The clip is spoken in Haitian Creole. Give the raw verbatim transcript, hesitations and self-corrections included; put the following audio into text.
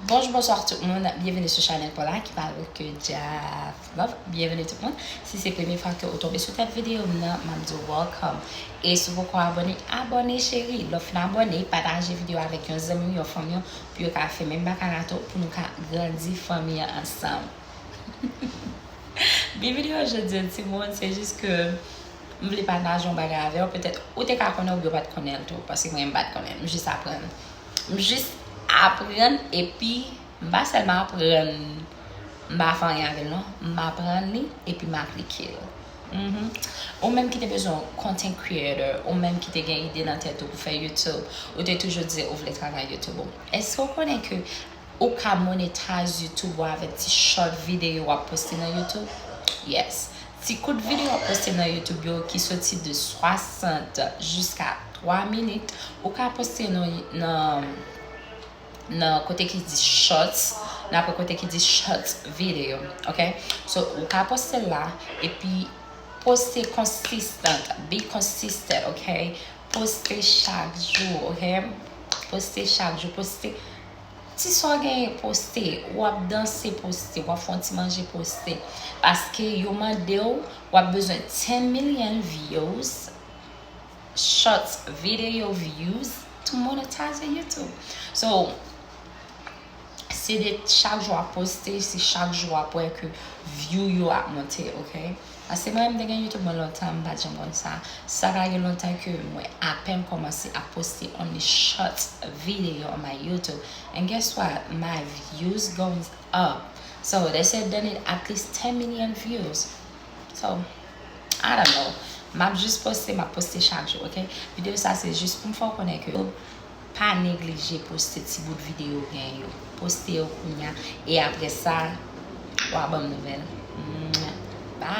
Bonjou, bonswa tout moun. Byenveni sou chanèl pa w la ki pa lòt ke Jaf Love. Byenveni tout moun. Si se premye fwa ke ou tonbe sou tèt videyo m nan, m ap di w welcome. E si w poko abòne, abòne cheri. Lè w fin abòne, pataje videyo avèk yon zanmi w, yon fanmi w, pou yo ka fè menm bagay la tou, pou nou ka grandi fanmi an ansanm. Bi videyo jodi an, timoun, se jis ke m vle pataje yon bagay avè w. Petèt, ou te ka konnen oubyen w pa t konnen l tou, paske mwen, m pa t konnen l. M jis aprann. M jis aprann, epi m pa sèlman aprann, m pa fè anyen avè l, non. M aprann li, epi m aplike l. Mhm. Ou menm ki te bezwen content creator, ou menm ki te gen ide nan tèt ou pou fè YouTube, ou te toujou di ou vle travay YouTube ou. Èske w konnen ke ou ka monetize YouTube ou avèk ti short videyo w ap poste nan YouTube? Yes. Ti kout videyo w ap poste nan YouTube yo ki soti de swasant jiska twa minit, ou ka poste nan, nan, nan kote ki di shorts, nan apre kote ki di short video, ok? So, ou ka poste la, epi poste consistent, be consistent, ok? Poste chak jou, ok? Poste chak jou, poste ti sa w genyen, poste. W ap danse, poste. W ap fè yon ti manje, poste. Paske yo mande w, w ap bezwen ten million views, shorts video views to monetize your YouTube. So, se de chak jou w ap poste, se chak jou w ap wè ke view yo ap monte, ok? Paske mwen, m te gen YouTube mwen lontan, m pa t janm konn sa. Sa pa gen lontan ke mwen apèn kòmanse ap poste only short video on my YouTube. And guess what? My views goes up. So, they said they need at least ten million views. So, I don't know. M ap jis poste, m ap poste chak jou, ok? Videyo sa se jis pou m fè w konnen ke pa neglije poste ti bout videyo w gen yo. Poste yo kounya. E apre sa, w a ban m nouvèl. Mwah. Bye.